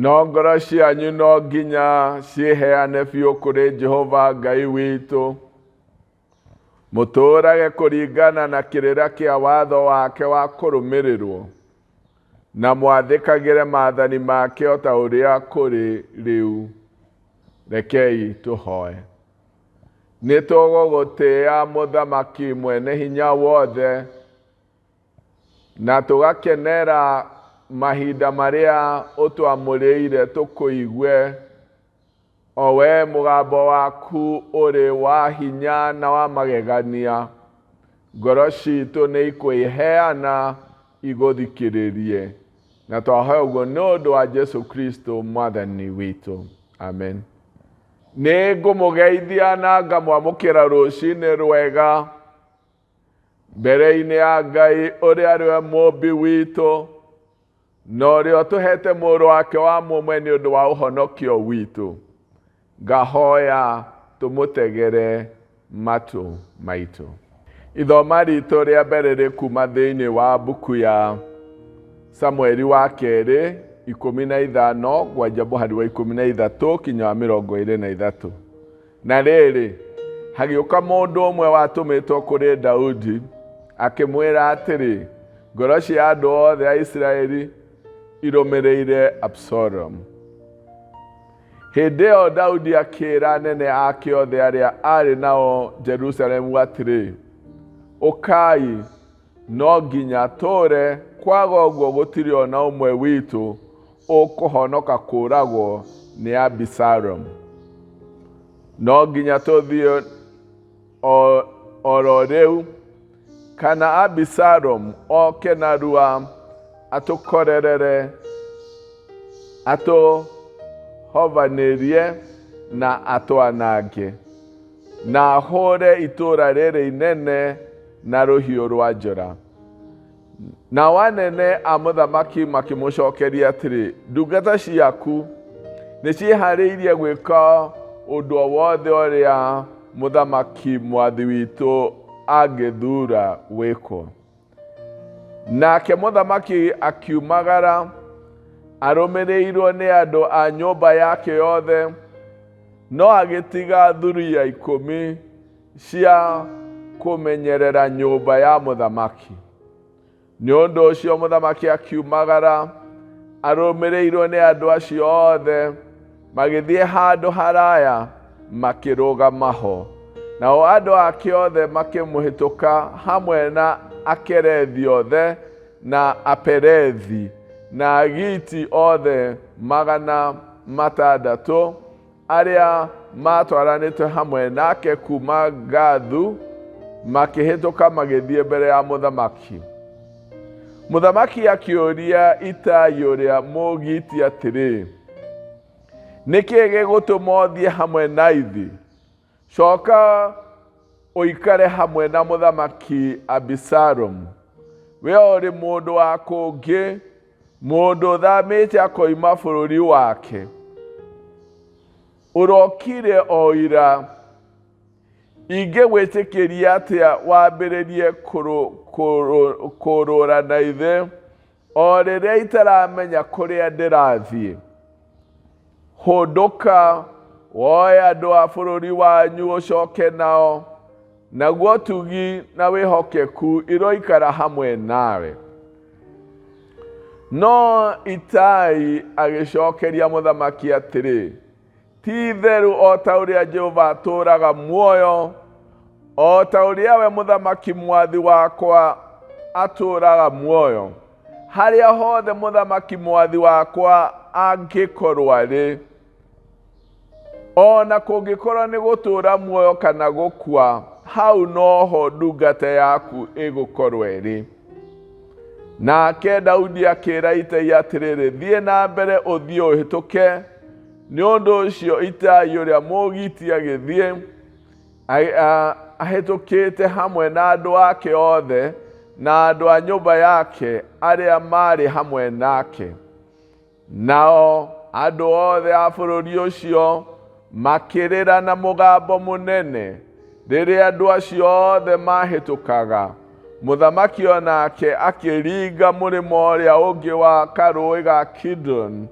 No ngoro cianyu no nginya ciĩheane biũ kũrĩ Jehova Ngai witũ, mũtũũrage kũringana na kĩrĩra kĩa watho wake wa kũrũmĩrĩrwo, na mwathĩkagĩre maathani make o ta ũrĩa kũrĩ rĩu. Rekei tũhoe. Nĩ tũgũgũtĩĩa Mũthamaki mwene hinya wothe, na tũgakenera mahinda marĩa ũtwamũrĩire tũkũigue, o we mũgambo waku ũrĩ wa hinya na wa magegania. Ngoro citũ nĩ ikwĩheana igũthikĩrĩrie. Na twahoya ũguo nĩ ũndũ wa Jesu Kristo Mwathani witũ. Amen. Nĩ ngũmũgeithia na ngamwamũkĩra rũcinĩ rwega mbere-inĩ ya Ngai ũrĩa arĩ we mũmbi witũ na ũrĩa ũtũhete mũrũ wake wa mũmwe nĩ ũndũ wa ũhonokio witũ. Ngahoya tũmũtegere matũ maitũ. Ithoma ritũ rĩa mbere rĩ kuma thĩinĩ wa mbuku ya Samueli wa kerĩ 15 kwanja mũhari wa 13 kinya wa 23. Na rĩrĩ, hagĩũka mũndũ ũmwe watũmĩtwo kũrĩ Daudi, akĩmwĩra atĩrĩ, Ngoro cia andũ othe a Isiraeli irũmĩrĩire Absalomu. Hĩndĩ ĩyo Daudi akĩĩra anene ake othe arĩa aarĩ nao Jerusalemu atĩrĩ, Ũkai, no nginya tũũre, kwaga ũguo gũtirĩ o na ũmwe witũ ũkũhonoka kũũragwo nĩ Abisalomu. No nginya tũthiĩ o ro rĩu, kana Abisalomu oke narua atũkorerere, atũhovanĩrie na atwanange, na ahũre itũũra rĩrĩ inene na rũhiũ rwa njora. Nao anene a mũthamaki makĩmũcokeria atĩrĩ, Ndungata ciaku nĩ ciĩhaarĩirie gwĩka ũndũ o wothe ũrĩa mũthamaki mwathi witũ angĩthuura wĩkwo. Nake mũthamaki akiumagara arũmĩrĩirwo nĩ andũ a nyũmba yake yothe, no agĩtiga thuriya 10 cia kũmenyerera nyũmba ya mũthamaki. Nĩ ũndũ ũcio mũthamaki akiumagara arũmĩrĩirwo nĩ andũ acio othe, magĩthiĩ handũ haraya makĩrũgama ho. Nao andũ ake othe makĩmũhĩtũka hamwe na Akerethi othe na Aperethi na Agiti othe 600 arĩa maatwaranĩte hamwe nake kuuma Gathu, makĩhĩtũka magĩthiĩ mbere ya mũthamaki. Mũthamaki akĩũria Itai ũrĩa Mũgiiti atĩrĩ, Nĩ kĩĩ gĩgũtũma ũthiĩ hamwe na ithuĩ? Coka ũikare hamwe na mũthamaki Abisalomu. We ũrĩ mũndũ wa kũngĩ, mũndũ ũthamĩte akoima bũrũri wake. Ũrokire o ira. Ingĩgwĩtĩkĩria atĩa wambĩrĩrie kũrũra na ithe o rĩrĩa itaramenya kũrĩa ndĩrathiĩ? Hũndũka, woe andũ a bũrũri wanyu ũcoke nao, naguo ũtugi na wĩhokeku iroikara hamwe nawe. No Itai agĩcokeria mũthamaki atĩrĩ, Ti-itherũ o ta ũrĩa Jehova atũũraga muoyo, o ta ũrĩa we mũthamaki mwathi wakwa atũũraga muoyo, harĩa hothe mũthamaki mwathi wakwa angĩkorwo arĩ, o na kũngĩkorwo nĩ gũtũũra muoyo kana gũkua, hau noho ndungata yaku ĩgũkorwo ĩrĩ. Nake Daudi akĩĩra Itai atĩrĩrĩ, Thiĩ na mbere ũthiĩ ũhĩtũke. Nĩ ũndũ ũcio Itai ũrĩa Mũgiiti agĩthiĩ ahĩtũkĩte hamwe na andũ ake othe na andũ a nyũmba yake arĩa maarĩ hamwe nake. Nao andũ othe a bũrũri ũcio makĩrĩra na mũgambo mũnene rĩrĩa andũ acio othe maahĩtũkaga. Mũthamaki o nake akĩringa mũrĩmo ũrĩa ũngĩ wa karũũĩ ga Kidroni.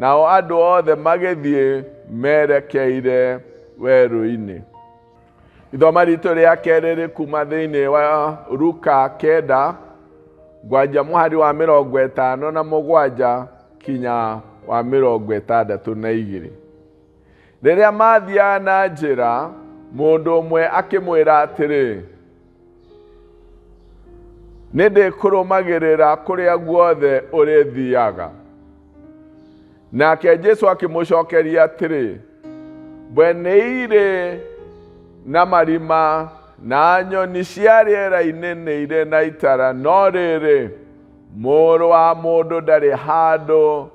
Nao andũ othe magĩthiĩ merekeire werũ-inĩ. Ithoma ritũ rĩa kerĩ rĩ kuma thĩinĩ wa Luka 9 ngwanja mũhari wa 57 kinya wa 62. Rĩrĩa mathiaga na njĩra, mũndũ ũmwe akĩmwĩra atĩrĩ, nĩ ndĩkũrũmagĩrĩra kũrĩa guothe ũrĩthiaga. Nake Jesu akĩmũcokeria atĩrĩ, mbwe nĩ irĩ na marima na nyoni cia rĩera-inĩ nĩ irĩ na itara, no rĩrĩ, mũrũ wa mũndũ ndarĩ handũ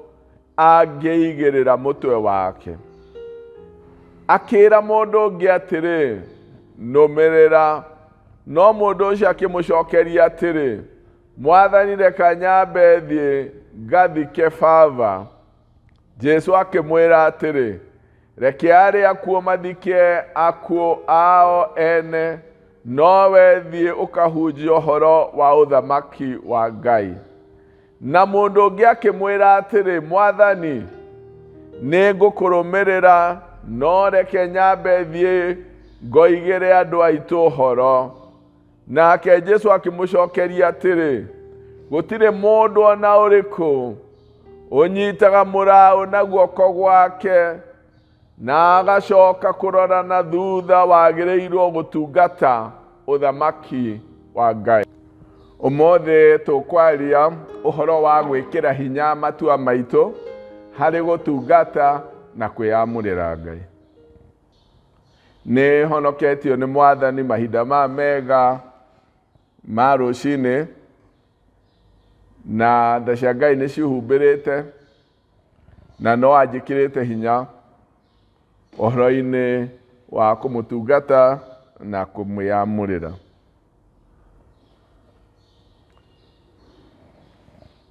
angĩigĩrĩra mũtwe wake. Akĩĩra mũndũ ũngĩ atĩrĩ, nũmĩrĩra. No mũndũ ũcio akĩmũcokeria atĩrĩ, Mwathani, reka nyambe thiĩ ngathike baba. Jesu akĩmwĩra atĩrĩ, reke arĩa akuũ mathike akuũ ao ene, nowe thiĩ ũkahunjie ũhoro wa ũthamaki wa Ngai. Na mũndũ ũngĩ akĩmwĩra atĩrĩ, Mwathani, nĩ ngũkũrũmĩrĩra, no reke nyambe thiĩ ngoigĩre andũ aitũ ũhoro. Nake Jesu akĩmũcokeria atĩrĩ, gũtirĩ mũndũ o na ũrĩkũ ũnyitaga mũraũ na guoko gwake na agacoka kũrora na thutha wagĩrĩirwo gũtungata ũthamaki wa Ngai. Ũmũthĩ tũkwaria ũhoro wa gwĩkĩra hinya matua maitũ harĩ gũtungata na kwĩyamũrĩra Ngai. Nĩ honoketio nĩ Mwathani mahinda maya mega ma rũcinĩ, na tha cia Ngai nĩ cihumbĩrĩte na no anjĩkĩrĩte hinya ũhoro-inĩ wa kũmũtungata na kũmwĩyamũrĩra.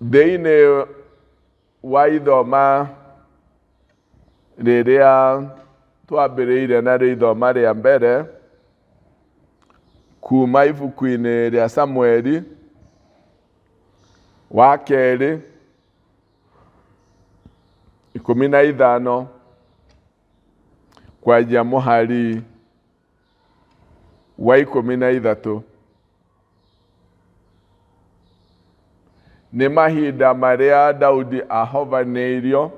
Thĩinĩ wa ithoma rĩrĩa twambĩrĩirie narĩo ithoma rĩa mbere kuma ibuku-inĩ rĩa Samueli wa kerĩ 15 kwanjia mũhari wa 13. Nĩ mahinda marĩa Daudi ahovanĩirio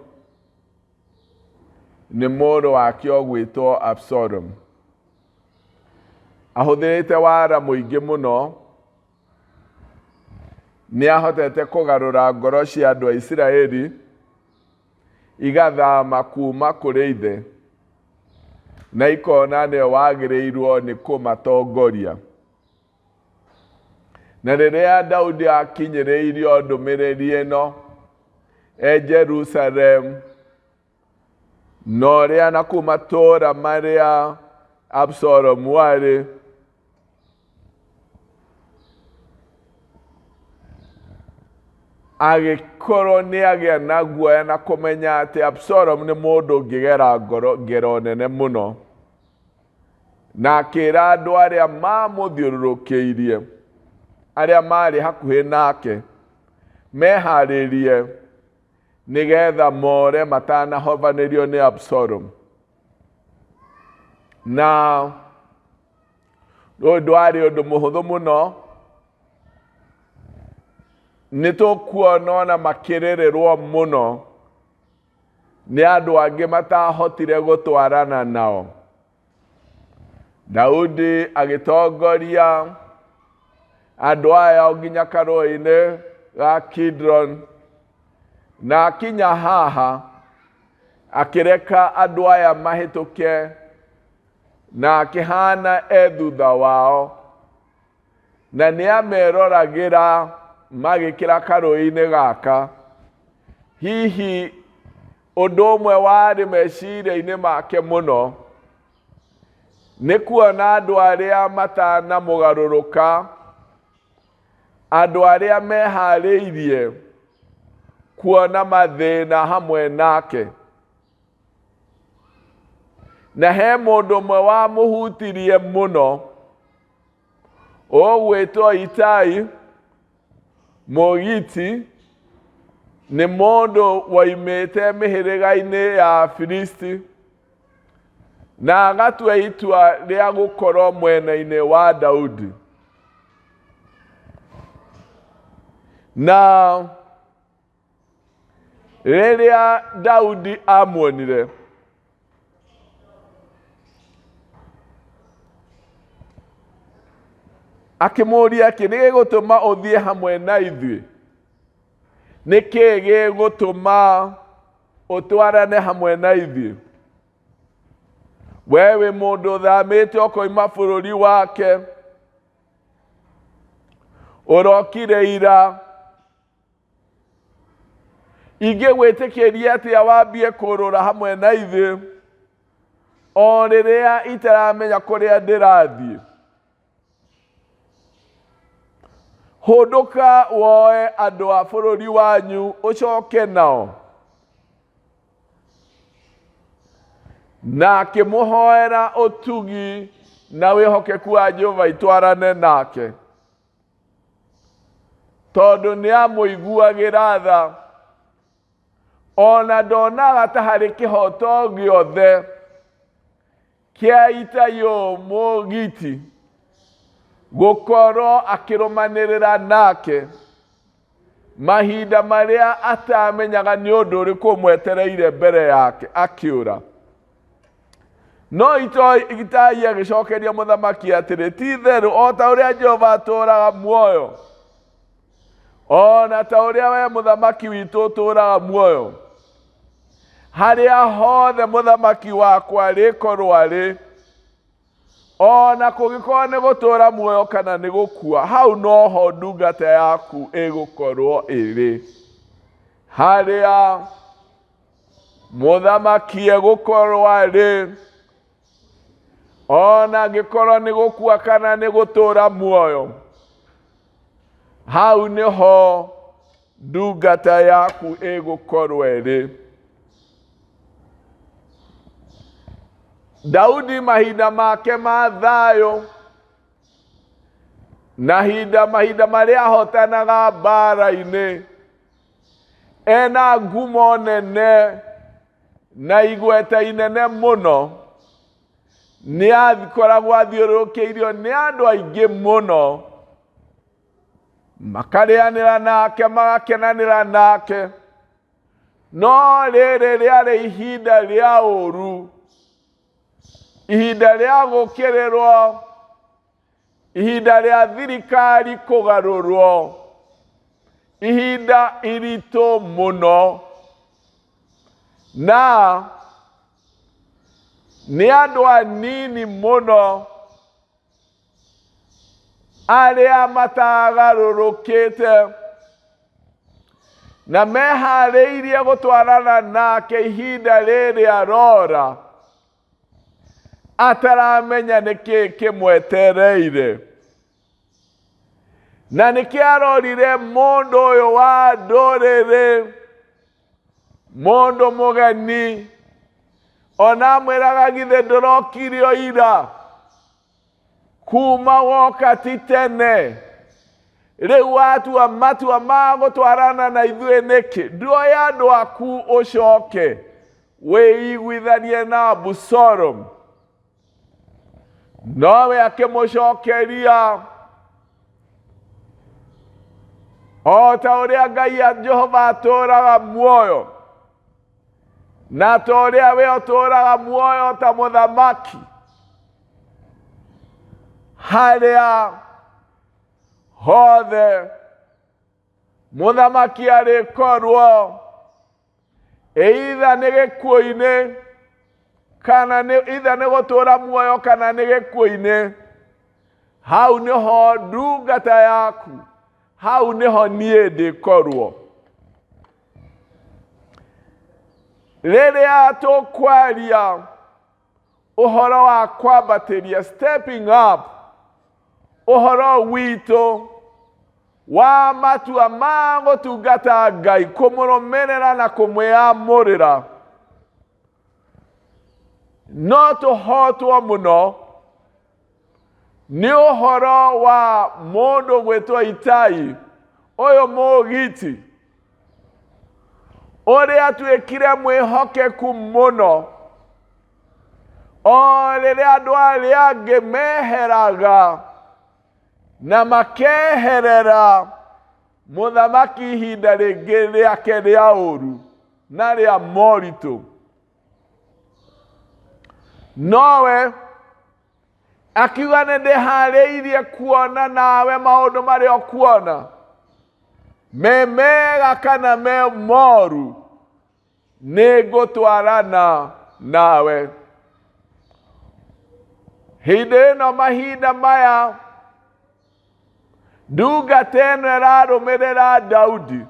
nĩ mũrũ wake ũgwĩtwo Absalom. Ahũthĩrĩte wara mũingĩ mũno, nĩ ahotete kũgarũra ngoro cia andũ a Isiraeli igathama kuma kũrĩ ithe na ikona nĩwe wagĩrĩirwo nĩ kũmatongoria. Na rĩrĩa Daudi akinyĩrĩirio ndũmĩrĩri ĩno e Jerusalem, na ũrĩa na kũu matũũra marĩa Absalomu arĩ, agĩkorwo nĩ agĩa na guoya na kũmenya atĩ Absalomu nĩ mũndũ ũngĩgera ngoro ngero nene mũno. Na akĩra andũ arĩa mamũthiũrũrũkĩirie, arĩa marĩ hakuhĩ nake, meharĩrie nĩgetha more matanahovanĩrio nĩ Absalom. Na ũyũ ndwarĩ ũndũ mũhũthũ mũno, nĩ tũkuona ona makĩrĩrĩrwo mũno nĩ andũ angĩ matahotire gũtwarana nao. Daudi agĩtongoria andũ aya o nginya karũĩ-inĩ ga Kidron, na akinya haha akĩreka andũ aya mahĩtũke, na akĩhana e thutha wao, na nĩ ameroragĩra magĩkĩra karũĩ-inĩ gaka. Hihi ũndũ ũmwe warĩ meciria-inĩ make mũno nĩ kuona andũ arĩa matanamũgarũrũka, andũ arĩa meharĩirie kuona mathĩna hamwe nake. Na he mũndũ ũmwe wamũhutirie mũno, ũgwĩtwo Itai Mũgiti, Nĩ mũndũ woimĩte mĩhĩrĩga-inĩ ya Afilisti na agatua itua rĩa gũkorwo mwena-inĩ wa Daudi. Na rĩrĩa Daudi amuonire, akĩmũũria kĩ nĩ gĩgũtũma ũthiĩ hamwe na ithuĩ? Nĩ kĩĩ gĩgũtũma ũtwarane hamwe na ithuĩ? We wĩ mũndũ ũthamĩte ũkoima bũrũri wake, ũrokire ira. Ingĩgwĩtĩkĩria atĩa wambie kũrũra hamwe na ithuĩ o rĩrĩa itaramenya kũrĩa ndĩrathiĩ? Hũndũka woe andũ a bũrũri wanyu ũcoke nao. Na akĩmũhoera ũtugi na wĩhokeku wa Jehova itwarane nake, tondũ nĩ amũiguagĩra tha. Ona ndonaga ta harĩ kĩhoto gĩothe kĩa Itai ũyũ Mũgiti gũkorwo akĩrũmanĩrĩra nake mahinda marĩa atamenyaga nĩ ũndũ ũrĩkũ ũmwetereire mbere yake akĩũra. No Itai agĩcokeria mũthamaki atĩrĩ, ti itherũ o ta ũrĩa Jehova atũũraga muoyo, o na ta ũrĩa we mũthamaki witũ ũtũũraga muoyo, harĩa hothe mũthamaki wakwa rĩkorwo arĩ, o na kũngĩkorwo nĩ gũtũũra muoyo kana nĩ gũkua, hau noho ndungata yaku ĩgũkorwo ĩrĩ. Harĩa mũthamaki egũkorwo arĩ, o na angĩkorwo nĩ gũkua kana nĩ gũtũũra muoyo, hau nĩho ndungata yaku ĩgũkorwo ĩrĩ. Daudi mahinda make ma thayũ na hinda mahinda marĩa ahotanaga mbara-inĩ, ena ngumo nene na igweta inene mũno, nĩ akoragwo athiũrũrũkĩirio nĩ andũ aingĩ mũno, makarĩanĩra nake, magakenanĩra nake. No rĩrĩ rĩarĩ ihinda rĩa ũru, ihinda rĩa gũkĩrĩrwo, ihinda rĩa thirikari kũgarũrwo, ihinda iritũ mũno. Na nĩ andũ anini mũno arĩa matagarũrũkĩte na meharĩirie gũtwarana nake ihinda rĩrĩ arora ataramenya nĩ kĩĩ kĩmwetereire. Na nĩkĩo arorire mũndũ ũyũ wa ndũrĩrĩ, mũndũ mũgeni, ona amwĩraga githĩ ndũrokire o ira, kuma woka ti tene, rĩu watua matua ma gũtwarana na ithuĩ nĩkĩ? Nduoya andũ aku ũcoke wĩiguithanie na Abusalomu. Nowe akĩmũcokeria o ta ũrĩa Ngai a Jehova atũũraga muoyo, na ta ũrĩa we ũtũũraga muoyo ta mũthamaki, harĩa hothe mũthamaki arĩkorwo, either nĩ gĩkuũ-inĩ kana nĩ either nĩ gũtũũra muoyo kana nĩ gĩkuũ-inĩ, hau nĩho ndungata yaku, hau nĩho niĩ ndĩkorwo. Rĩrĩa tũkwaria ũhoro wa kwambatĩria, stepping up, ũhoro witũ wa matua ma gũtungata Ngai, kũmũrũmĩrĩra na kũmwĩamũrĩra, no tũhotwo mũno nĩ ũhoro wa mũndũ gwĩtwo Itai ũyũ Mũgiti. Ũrĩa atuĩkire mwĩhokeku mũno o rĩrĩa andũ arĩa angĩ meheraga na makeherera mũthamaki ihinda rĩngĩ rĩake rĩa ũru na rĩa moritũ. Nowe akiuga nĩ ndĩharĩirie kuona nawe maũndũ marĩa ũkuona me mega kana me moru nĩ ngũtwarana nawe. Hĩndĩ ĩno mahinda maya ndungata ĩno ĩrarũmĩrĩra Daudi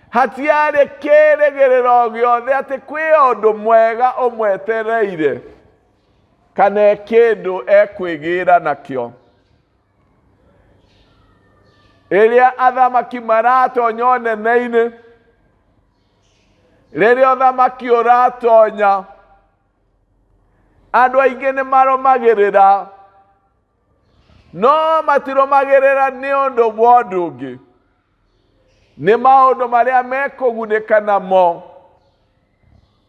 hatiarĩ kĩrĩgĩrĩro gĩothe atĩ kwĩ ũndũ mwega ũmwetereire kana kĩndũ ekwĩgĩra nakĩo. Rĩrĩa athamaki maratonya ũnene-inĩ, rĩrĩa ũthamaki ũratonya, andũ aingĩ nĩ marũmagĩrĩra, no matirũmagĩrĩra nĩ ũndũ wa ũndũ ũngĩ, nĩ maũndũ marĩa mekũgunĩka namo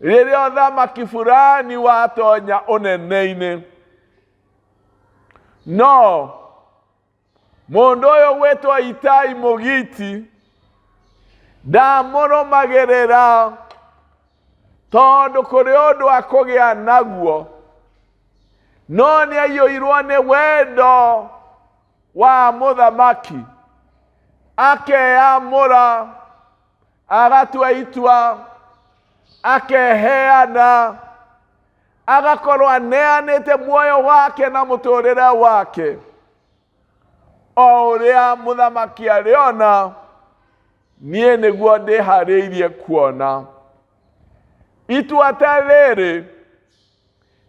rĩrĩa ũthamaki fulani watonya ũnene-inĩ. No mũndũ ũyũ gwĩtwo Itai Mũgiti ndamũrũmagĩrĩra tondũ kũrĩ ũndũ akũgĩa naguo, no nĩ aiyũirwo nĩ wendo wa mũthamaki, akeyamũra, agatua itua, akeheana, agakorwo aneanĩte muoyo wake na mũtũrĩre wake o ũrĩa mũthamaki arĩona niĩ nĩguo ndĩharĩirie kuona. Itua ta rĩrĩ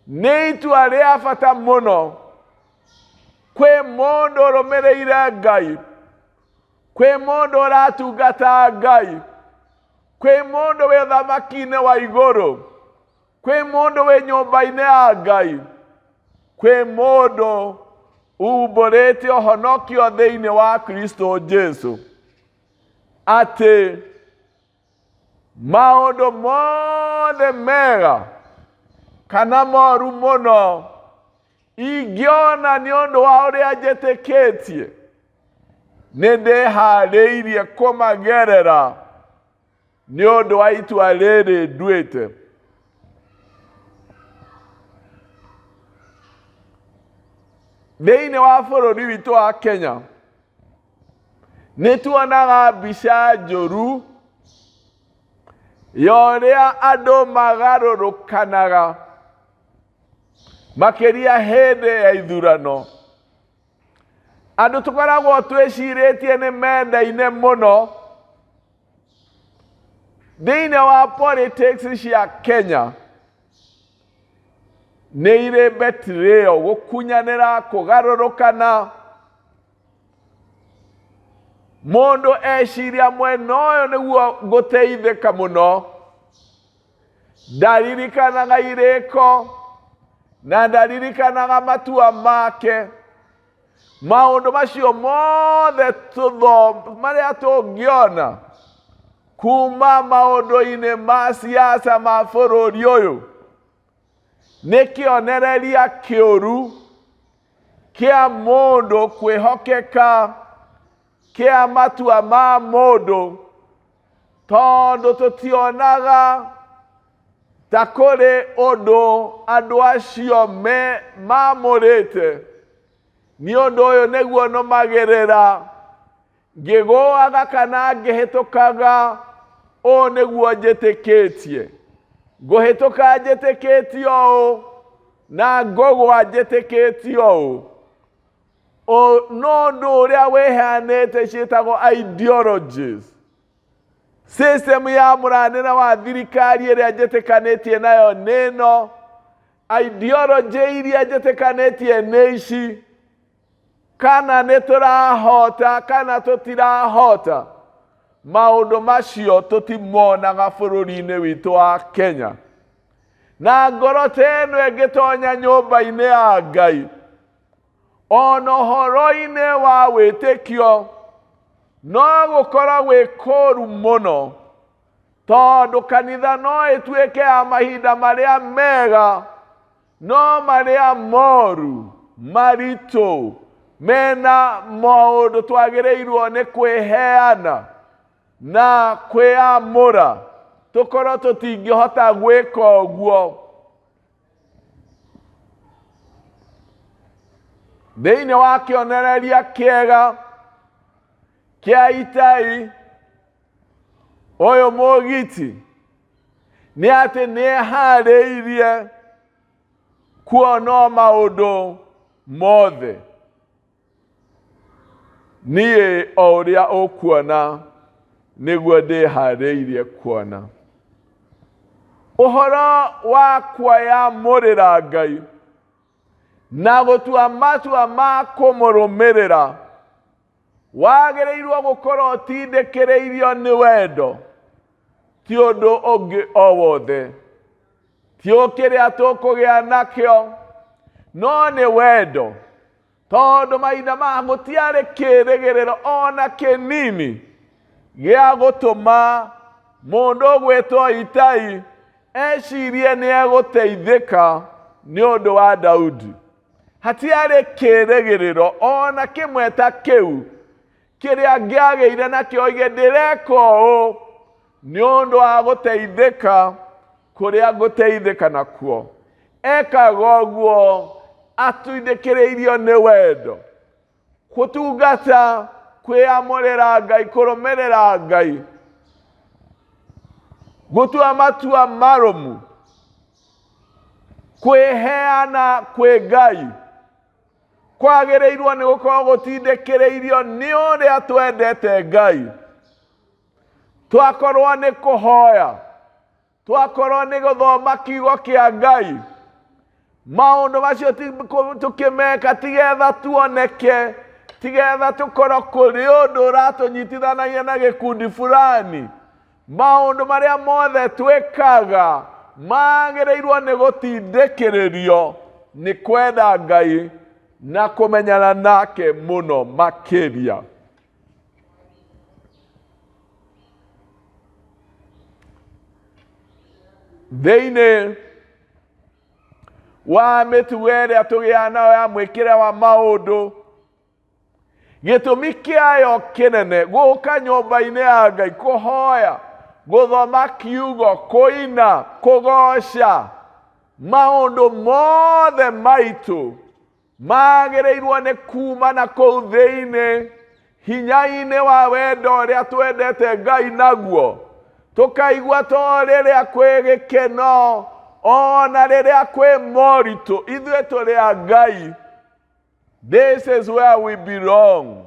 nĩ itua rĩa bata mũno kwĩ mũndũ ũrũmĩrĩire Ngai, kwĩ mũndũ ũratungata Ngai, kwĩ mũndũ wĩ ũthamaki-inĩ wa igũrũ, kwĩ mũndũ wĩ nyũmba-inĩ ya Ngai, kwĩ mũndũ umbũrĩte ũhonokio thĩinĩ wa Kristo Jesu, atĩ maũndũ mothe mega kana moru mũno ingĩona nĩ ũndũ wa ũrĩa njĩtĩkĩtie, nĩ ndĩharĩirie kũmagerera nĩ ũndũ wa itua rĩrĩ nduĩte. Thĩinĩ wa bũrũri witũ wa Kenya nĩ tuonaga mbica njũru ya ũrĩa andũ magarũrũkanaga makĩria hĩndĩ ya ithurano. Andũ tũkoragwo twĩcirĩtie nĩ mendaine mũno thĩinĩ wa politics cia Kenya nĩ irĩ betrayal, gũkunyanĩra, kũgarũrũkana. Mũndũ eciria mwena ũyũ nĩguo ngũteithĩka mũno, ndaririkanaga irĩko na ndaririkanaga matua make. Maũndũ macio mothe marĩa tũngĩona kuma maũndũ-inĩ ma siasa ma bũrũri ũyũ nĩ kĩonereria kĩũru kĩa mũndũ kwĩhokeka kĩa matua ma mũndũ, tondũ tũtionaga ta kũrĩ ũndũ andũ acio me mamũrĩte. Nĩ ũndũ ũyũ nĩguo nũmagĩrĩra, ngĩgũaga kana ngĩhĩtũkaga, ũũ nĩguo njĩtĩkĩtie. Ngũhĩtũka njĩtĩkĩtie ũũ, na ngũgũa njĩtĩkĩtie ũũ. No ũndũ ũrĩa wĩheanĩte ciĩtagwo ideologies. System ya mũranĩre wa thirikari ĩrĩa njĩtĩkanĩtie nayo nĩ ĩno, ideology iria njĩtĩkanĩtie nĩ ici, kana nĩ tũrahota kana tũtirahota, maũndũ macio tũtimonaga bũrũri-inĩ witũ wa Kenya. Na ngoro ta ĩno ĩngĩtonya nyũmba-inĩ ya Ngai, ona ũhoro-inĩ wa wĩtĩkio, no gũkorwo gwĩ kũũru mũno, Tondũ kanitha no ĩtuĩke ya mahinda marĩa mega, no marĩa moru, maritũ, mena maũndũ twagĩrĩirwo nĩ kwĩheana na kwĩamũra, tũkorwo tũtingĩhota gwĩka ũguo. Thĩinĩ wa kĩonereria kĩega kĩa Itai, ũyũ mũgiti nĩ atĩ nĩ eharĩirie kuona maũndũ mothe. Niĩ o ũrĩa ũkuona nĩguo ndĩharĩirie kuona. Ũhoro wa kwĩyamũrĩra Ngai na gũtua matua ma kũmũrũmĩrĩra wagĩrĩirwo gũkorwo ũtindĩkĩrĩirio nĩ wendo, ti ũndũ ũngĩ o wothe, ti o kĩrĩa tũkũgĩa nakĩo, no nĩ wendo. Tondũ mahinda maya gũtiarĩ kĩrĩgĩrĩro ona kĩnini gĩa gũtũma mũndũ ũgwĩtwo Itai ecirie nĩ egũteithĩka nĩ ũndũ wa Daudi. Hatiarĩ kĩrĩgĩrĩro ona kĩmwe ta kĩu kĩrĩa angĩagĩire nakĩo oige ndĩreka ũũ nĩ ũndũ wa gũteithĩka kũrĩa ngũteithĩka nakuo. Ekaga ũguo atindĩkĩrĩirio nĩ wendo. Gũtungata, kwĩyamũrĩra Ngai, kũrũmĩrĩra Ngai, gũtua matua marũmu, kwĩheana kwĩ Ngai kwagĩrĩirwo nĩ gũkorwo gũtindĩkĩrĩirio nĩ ũrĩa twendete Ngai. Twakorwo nĩ kũhoya, twakorwo nĩ gũthoma kiugo kĩa Ngai, maũndũ macio tũkĩmeka tigetha tuoneke, tigetha tũkorwo kũrĩ ũndũ ũratũnyitithanagia na gĩkundi fulani. Maũndũ marĩa mothe twĩkaga magĩrĩirwo nĩ gũtindĩkĩrĩrio nĩ kwenda Ngai na kũmenyana nake mũno makĩria. Thĩinĩ wa mĩtugo ĩrĩa tũgĩaga nayo ya mwĩkĩre wa maũndũ, gĩtũmi kĩayo kĩnene gũka nyũmba-inĩ ya Ngai kũhoya, gũthoma kiugo, kũina, kũgoca, maũndũ mothe maitũ magĩrĩirwo nĩ kuma na kũu thĩinĩ hinya-inĩ wa wendo ũrĩa twendete Ngai naguo, tũkaigua to rĩrĩa kwĩ gĩkeno ona rĩrĩa kwĩ moritũ, ithuĩ tũrĩ a Ngai. This is where we belong.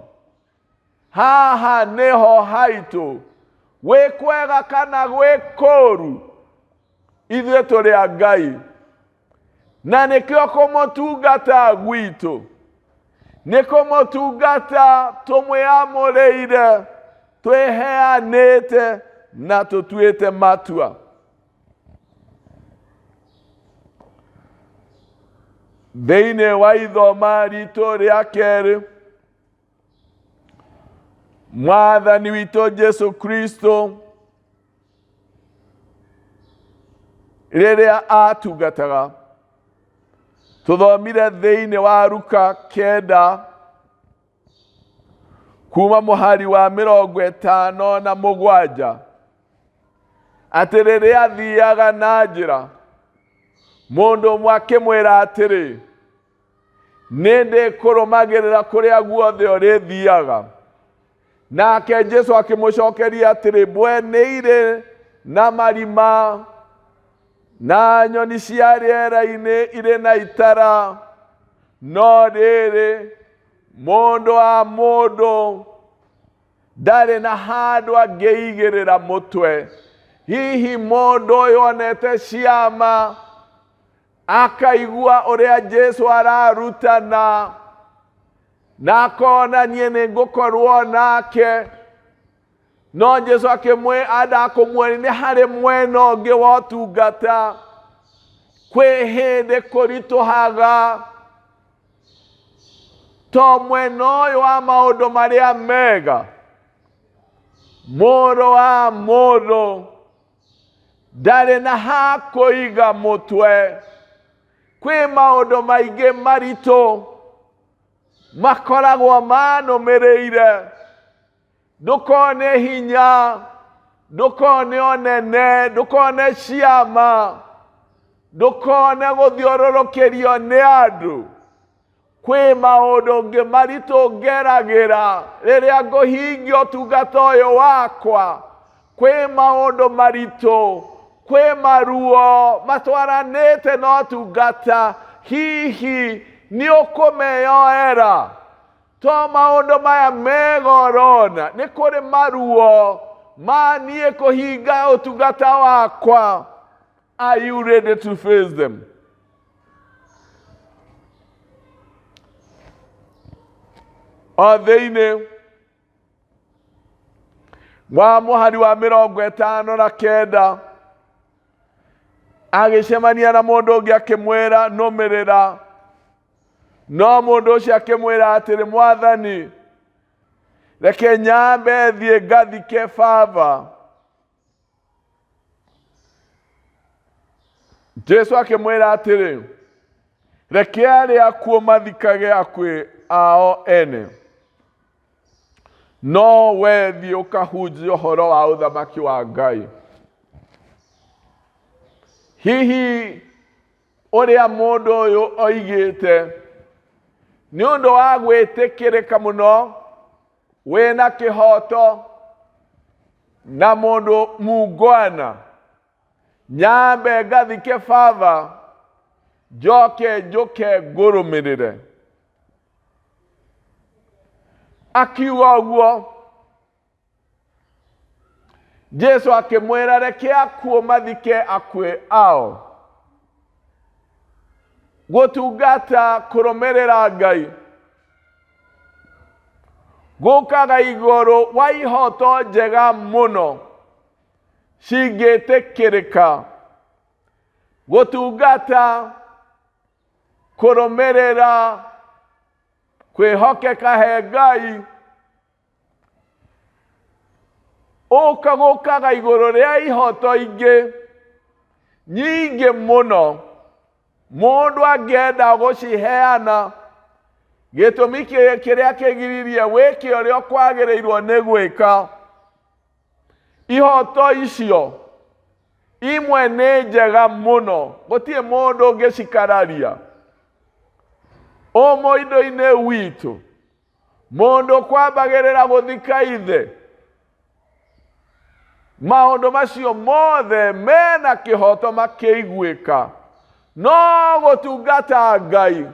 Haha nĩho haitũ. Gwĩ kwega kana gwĩ kũũru, ithuĩ tũrĩ a Ngai. Na nĩkĩo kũmũtungata gwitũ nĩ kũmũtungata tũmwĩamũrĩire, twĩheanĩte na tũtuĩte matua. Thĩinĩ wa ithoma ritũ rĩa kerĩ, Mwathani witũ Jesu Kristo rĩrĩa atungataga, tũthomire thĩinĩ wa Luka 9 kuma mũhari wa 57, atĩ rĩrĩa athiaga na njĩra, mũndũ ũmwe akĩmwĩra atĩrĩ, nĩ ndĩkũrũmagĩrĩra kũrĩa guothe ũrĩthiaga. Nake Jesu akĩmũcokeria atĩrĩ, mbwe nĩ irĩ na marima na nyoni cia rĩera-inĩ irĩ na itara, no rĩrĩ, mũndũ wa mũndũ ndarĩ na handũ angĩigĩrĩra mũtwe. Hihi mũndũ ũyũ onete ciama, akaigua ũrĩa Jesu ararutana, na akona niĩ nĩ ngũkorwo nake. No Jesu akĩmwĩ anda kũmuonia nĩ harĩ mwena ũngĩ wa ũtungata. Kwĩ hĩndĩ kũritũhaga, to mwena ũyũ wa maũndũ marĩa mega. Mũrũ wa mũndũ Ndarĩ na ha kũiga mũtwe. Kwĩ maũndũ maingĩ maritũ makoragwo manũmĩrĩire. Ndũkone hinya, ndũkone ũnene, ndũkone ciama, ndũkone gũthiũrũrũkĩrio nĩ andũ. Kwĩ maũndũ ngĩ maritũ ngeragĩra rĩrĩa ngũhingia ũtungata ũyũ wakwa. Kwĩ maũndũ maritũ, kwĩ maruo matwaranĩte na ũtungata. Hihi nĩ ũkũmeyoera? To maũndũ maya mega ũrona, nĩ kũrĩ maruo ma niĩ kũhinga ũtungata wakwa. Are you ready to face them? O thĩinĩ wa mũhari wa 59 agĩcemania na mũndũ ũngĩ akĩmwĩra nũmĩrĩra. No mũndũ ũcio akĩmwĩra atĩrĩ, Mwathani, reke nyambe thiĩ ngathike baba. Jesu akĩmwĩra atĩrĩ, reke arĩa akuũ mathikage akuĩ ao ene, no we thiĩ ũkahunjie ũhoro wa ũthamaki wa Ngai. Hihi ũrĩa mũndũ ũyũ oigĩte nĩ ũndũ wa gwĩtĩkĩrĩka mũno, wĩna kĩhoto na mũndũ mungwana, nyambe ngathike baba, njoke njũke ngũrũmĩrĩre. Akiuga ũguo, Jesu akĩmwĩra, reke akuũ mathike akuĩ ao. Gũtungata kũrũmĩrĩra Ngai gũkaga igũrũ wa ihoto njega mũno cingĩtĩkĩrĩka. Gũtungata kũrũmĩrĩra kwĩhokeka he Ngai ũka gũkaga igũrũ rĩa ihoto ingĩ nyingĩ mũno mũndũ angĩenda gũciheana. Gĩtũmi kĩrĩa kĩgiririe wĩke ũrĩa kwagĩrĩirwo nĩ gwĩka, ihoto icio imwe nĩ njega mũno, gũtirĩ mũndũ ũngĩcikararia. Ũmũindũ-inĩ witũ mũndũ kwambagĩrĩra gũthika ithe, maũndũ macio mothe mena kĩhoto makĩiguĩka, no gũtungata Ngai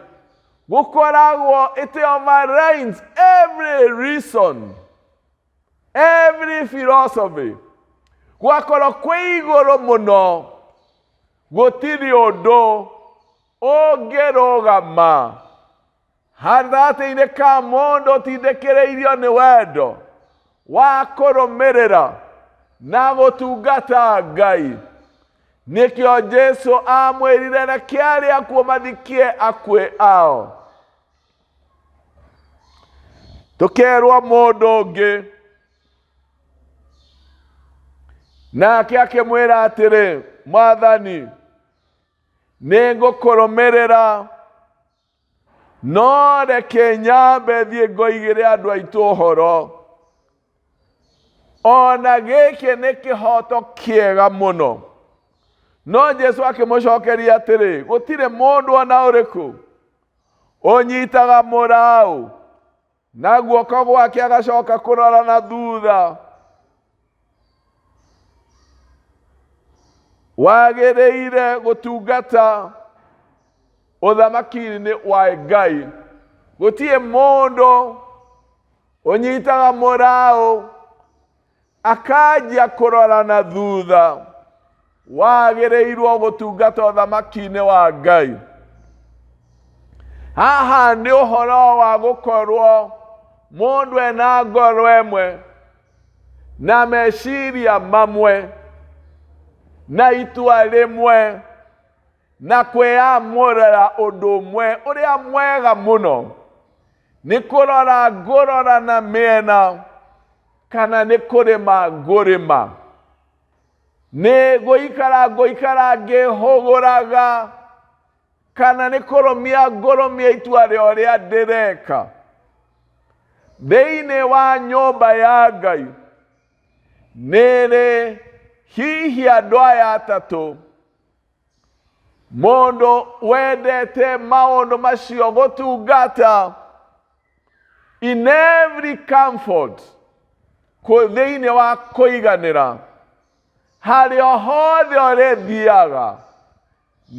gũkoragwo it overrides every reason, every philosophy. Gwakorwo kwĩ igũrũ mũno, gũtirĩ ũndũ ũngĩrũgama gatagatĩ-inĩ ka mũndũ ũtindĩkĩrĩirio nĩ wendo wa kũrũmĩrĩra na gũtungata Ngai. Nĩkĩo Jesu amwĩrire, reke arĩa akuũ mathikie akuĩ ao. Tũkerwo mũndũ ũngĩ nake akĩmwĩra atĩrĩ, Mwathani, nĩngũkũrũmĩrĩra, no reke nyambe thiĩ ngoigĩre andũ aitũ ũhoro. Ona gĩkĩ nĩ kĩhoto kĩega mũno. No Jesu akĩmũcokeria atĩrĩ, gũtirĩ mũndũ ona ũrĩkũ ũnyitaga mũraũ na guoko gwake agacoka kũrora na thutha wagĩrĩire gũtungata ũthamaki-inĩ wa Ngai. Gũtirĩ mũndũ ũnyitaga mũraũ akanjia kũrora na thutha wagĩrĩirwo gũtungata ũthamaki-inĩ wa Ngai. Haha nĩ ũhoro wa gũkorwo mũndũ ena ngoro ĩmwe na meciria mamwe na itua rĩmwe na kwĩyamũrĩra ũndũ ũmwe ũrĩa mwega mũno. Nĩ kũrora ngũrora na mĩena kana nĩ kũrĩma ngũrĩma. Nĩ gũikara ngũikara ngĩhũgũraga kana nĩ kũrũmia ngũrũmia itua rĩa ũrĩa ndĩreka thĩinĩ wa nyũmba ya Ngai? Nĩrĩ hihi andũ aya atatũ, mũndũ wendete maũndũ macio, gũtungata in every comfort, kũ thĩinĩ wa kũiganĩra, harĩa hothe ũrĩthiaga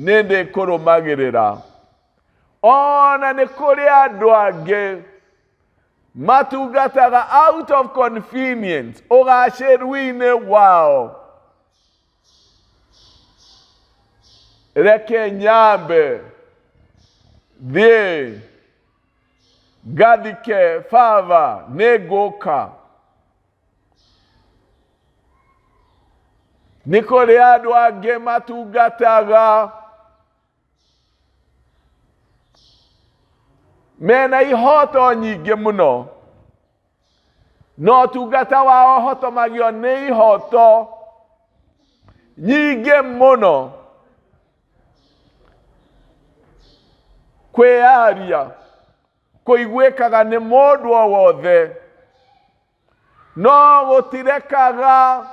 nĩ ndĩkũrũmagĩrĩra. Ona nĩ kũrĩ andũ angĩ matungataga out of convenience, ũgacĩru-inĩ wao. Reke nyambe thiĩ ngathike baba, nĩ ngũka. Nĩ kũrĩ andũ angĩ matungataga mena ihoto nyingĩ mũno, no ũtungata wao ũhotomagio nĩ ihoto nyingĩ mũno. Kwĩyaria kũiguĩkaga nĩ mũndũ o wothe, no gũtirekaga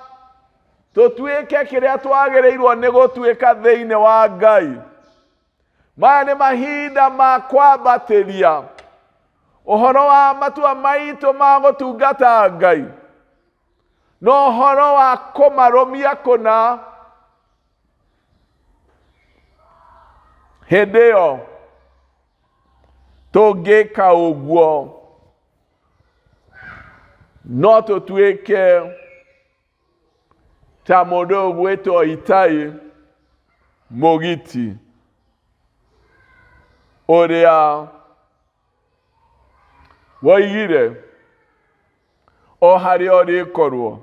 tũtuĩke kĩrĩa twagĩrĩirwo nĩ gũtuĩka thĩinĩ wa Ngai. Maya nĩ mahinda ma kwambatĩria ũhoro wa matua maitũ ma gũtungata Ngai na ũhoro wa kũmarũmia kũna. Hĩndĩ ĩyo tũngĩka ũguo, no tũtuĩke ta mũndũ ũyũ ũgwĩtwo Itai Mũgiti, ũrĩa woigire, o harĩa ũrĩkorwo,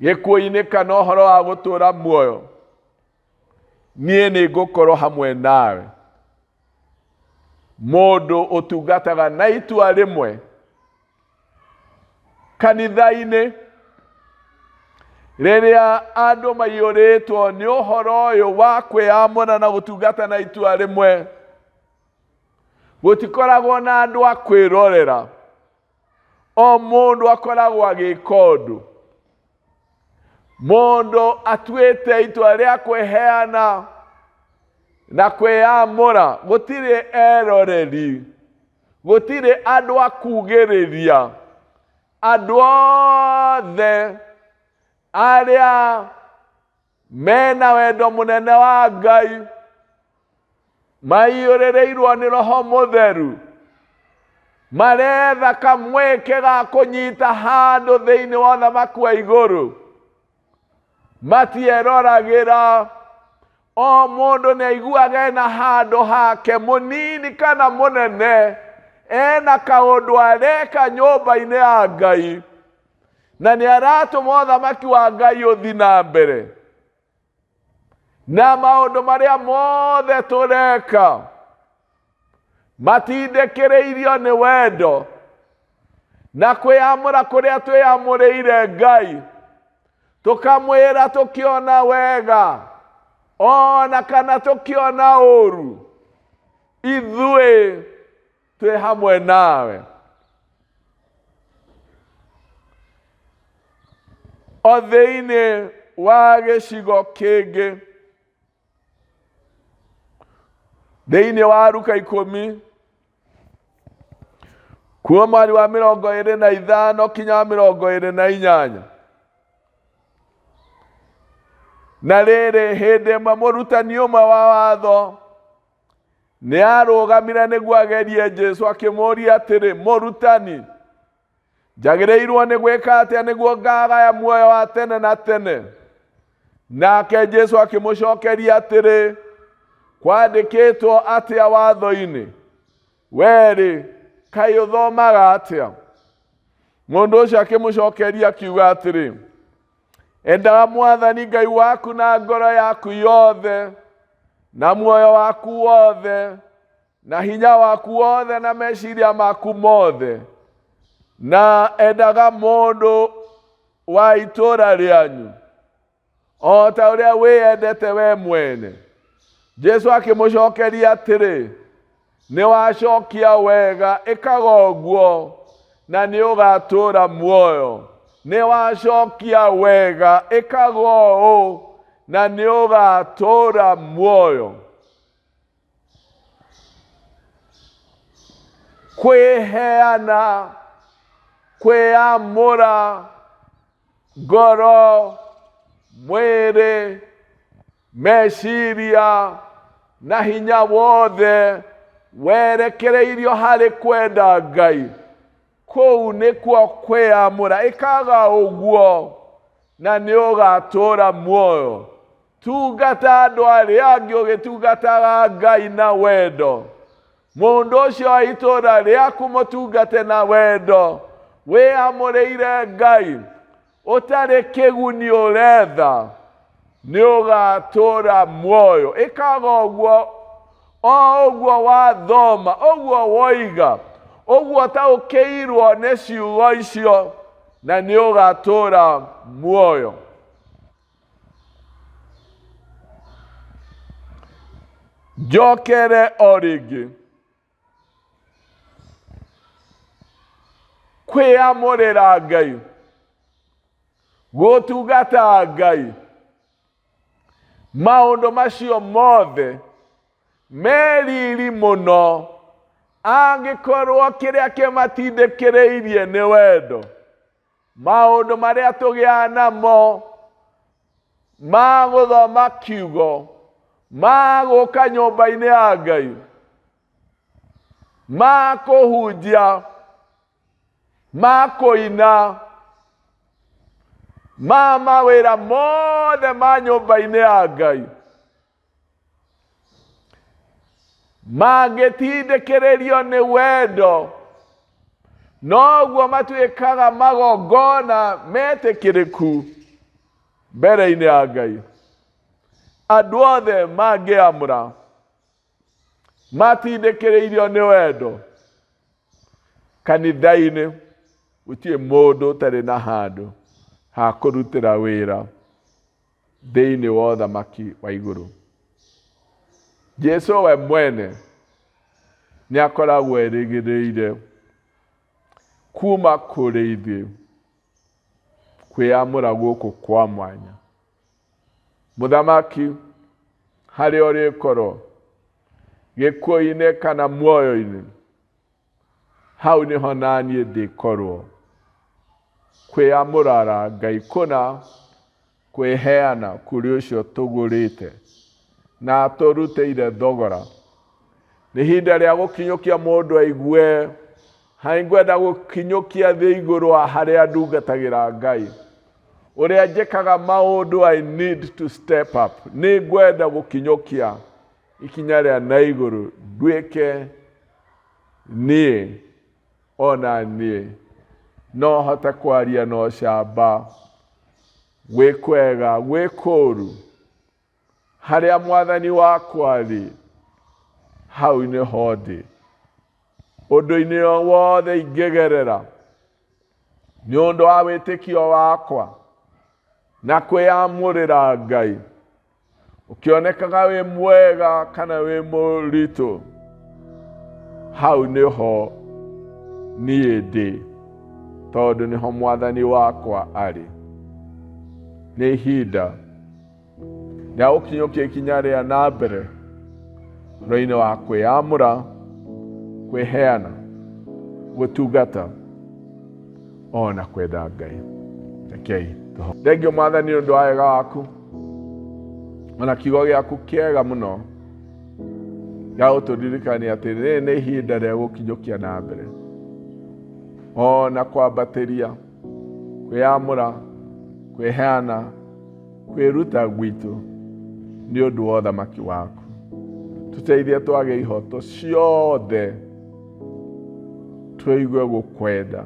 gĩkuũ-inĩ kana ũhoro wa gũtũũra muoyo, niĩ nĩ ngũkorwo hamwe nawe. Mũndũ ũtungataga na itua rĩmwe kanitha-inĩ, rĩrĩa andũ maiyũrĩtwo nĩ ũhoro ũyũ wa kwĩyamũra na gũtungata na itua rĩmwe, gũtikoragwo na andũ a kwĩrorera. O mũndũ akoragwo agĩka ũndũ. Mũndũ atuĩte itua rĩa kwĩheana na kwĩyamũra, gũtirĩ eroreri, gũtirĩ andũ a kugĩrĩria. Andũ othe arĩa mena wendo mũnene wa Ngai, maiyũrĩrĩirwo nĩ Roho Mũtheru, maretha kamweke ga kũnyita handũ thĩinĩ wa ũthamaki wa igũrũ, matieroragĩra. O mũndũ nĩ aiguaga ena handũ hake, mũnini kana mũnene, ena kaũndũ areka nyũmba-inĩ ya Ngai, na nĩ aratũma ũthamaki wa Ngai ũthi na mbere. Na maũndũ marĩa mothe tũreka matindĩkĩrĩirio nĩ wendo na kwĩyamũra kũrĩa twĩyamũrĩire Ngai, tũkamwĩra tũkĩona wega ona kana tũkĩona ũru, ithuĩ twĩ hamwe nawe. O thĩinĩ wa gĩcigo kĩngĩ, thĩinĩ wa Luka 10 kuuma mweri wa 25 kinya 28. Na rĩrĩ, hĩndĩ ĩmwe mũrutani ũmwe wa watho nĩ arũgamire nĩguo agerie Jesu, akĩmũũria atĩrĩ, Mũrutani, njagĩrĩirwo nĩ gwĩka atĩa nĩguo ngagaya muoyo wa tene na tene? Nake Jesu akĩmũcokeria atĩrĩ, kwandĩkĩtwo atĩa watho-inĩ? Werĩ, kaĩ ũthomaga atĩa? Mũndũ ũcio akĩmũcokeria akiuga atĩrĩ, endaga Mwathani Ngai waku na ngoro yaku yothe, na muoyo waku wothe, na hinya waku wothe, na meciria maku mothe, na endaga mũndũ wa itũũra rĩanyu. O ta ũrĩa wĩyendete we mwene. Jesu akĩmũcokeria atĩrĩ, nĩ wacokia wega, ĩkaga ũguo na nĩ ũgatũũra muoyo. Nĩ wacokia wega, ĩkaga ũũ na nĩ ũgatũũra muoyo. Kwĩheana, kwĩamũra ngoro, mwĩrĩ, meciria na hinya wothe werekereirio harĩ kwenda Ngai. Kũu nĩkuo kwĩamũra. Ĩkaga ũguo na nĩ ũgatũũra muoyo. Tungata andũ arĩa angĩ ũgĩtungataga Ngai na wendo. Mũndũ ũcio wa itũũra rĩaku mũtungate na wendo, wĩamũrĩire Ngai, ũtarĩ kĩguni ũretha, nĩ ũgatũũra muoyo. Ĩkaga ũguo o ũguo wathoma, ũguo woiga, ũguo ũtaũkĩirwo nĩ ciugo icio, na nĩ ũgatũũra muoyo. Njokere o rĩngĩ kwĩamũrĩra Ngai, gũtungata Ngai, maũndũ macio mothe me riri mũno angĩkorwo kĩrĩa kĩmatindĩkĩrĩirie nĩ wendo. Maũndũ marĩa tũgĩaga namo ma gũthoma kiugo, ma gũka nyũmba-inĩ ya Ngai, ma kũhunjia, ma kũina, ma mawĩra mothe ma nyũmba-inĩ ya Ngai, mangĩtindĩkĩrĩrio nĩ wendo, noguo matuĩkaga magongona metĩkĩrĩku mbere-inĩ ya Ngai. Andũ othe mangĩamũra matindĩkĩrĩirio nĩ wendo, kanitha-inĩ gũtirĩ mũndũ ũtarĩ na handũ ha kũrutĩra wĩra thĩinĩ wa ũthamaki wa igũrũ. Jesu we mwene nĩ akoragwo erĩgĩrĩire kuma kũrĩ ithuĩ kwĩyamũra gũkũ kwa mwanya. Mũthamaki harĩa ũrĩkorwo, gĩkuũ-inĩ kana muoyo-inĩ, hau nĩho naniĩ ndĩkorwo. Kwĩyamũrara Ngai kũna, kwĩheana kũrĩ ũcio tũgũrĩte na atũrutĩire thogora. Nĩ ihinda rĩa gũkinyũkia mũndũ aigue, haĩ ngwenda gũkinyũkia thĩ igũrũ wa harĩa ndungatagĩra Ngai. Ũrĩa njĩkaga maũndũ, I need to step up. Nĩ ngwenda gũkinyũkia ikinya rĩa na igũrũ, nduĩke niĩ ona niĩ no hote kwaria na ũcamba, gwĩ kwega gwĩ kũũru, harĩa mwathani wakwa arĩ, hau nĩho ndĩ. Ũndũ-inĩ o wothe ingĩgerera nĩ ũndũ wa wĩtĩkio wakwa na kwĩyamũrĩra Ngai, ũkĩonekaga wĩ mwega kana wĩ mũritũ, hau nĩho niĩ ndĩ, tondũ nĩho mwathani wakwa arĩ. Nĩ ihinda rĩa gũkinyũkia ikinya rĩa na mbere ũhoro-inĩ wa kwĩyamũra, kwĩheana, gũtungata ona kwenda Ngai. Rekei tũhoe. Thengiũ Mwathani nĩ ũndũ wa wega waku ona kiugo gĩaku kĩega mũno gĩa gũtũririkania atĩ rĩrĩ nĩ ihinda rĩa gũkinyũkia na mbere ona kwambatĩria, kwĩyamũra, kwĩheana, kwĩruta gwitũ nĩ ũndũ wa ũthamaki waku. Tũteithie twage ihoto ciothe, tũigue gũkwenda,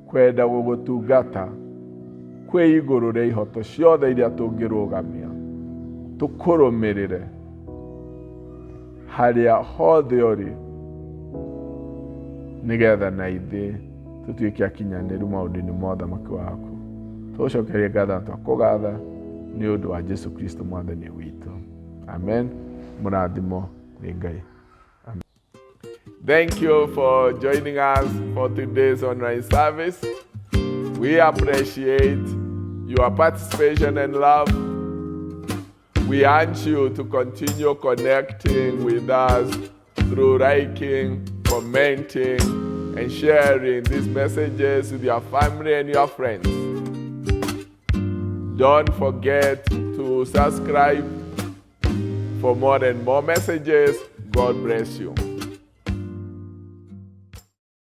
kwenda gũgũtungata kwĩ igũrũ rĩa ihoto ciothe iria tũngĩrũgamia, tũkũrũmĩrĩre harĩa hothe ũrĩ, nĩgetha na ithuĩ tũtuĩke akinyanĩru maũndũ-inĩ ma ũthamaki waku. Tũgũcokerie ngatho na twakũgatha. Nĩ ũndũ wa Jesu Kristo Mwathani witũ, amen. Mũrathimo nĩ Ngai. Thank you for joining us for today's online service. We appreciate your participation and love. We urge you to continue connecting with us through liking, commenting, and sharing these messages with your family and your friends. Don't forget to subscribe for more and more messages. God bless you.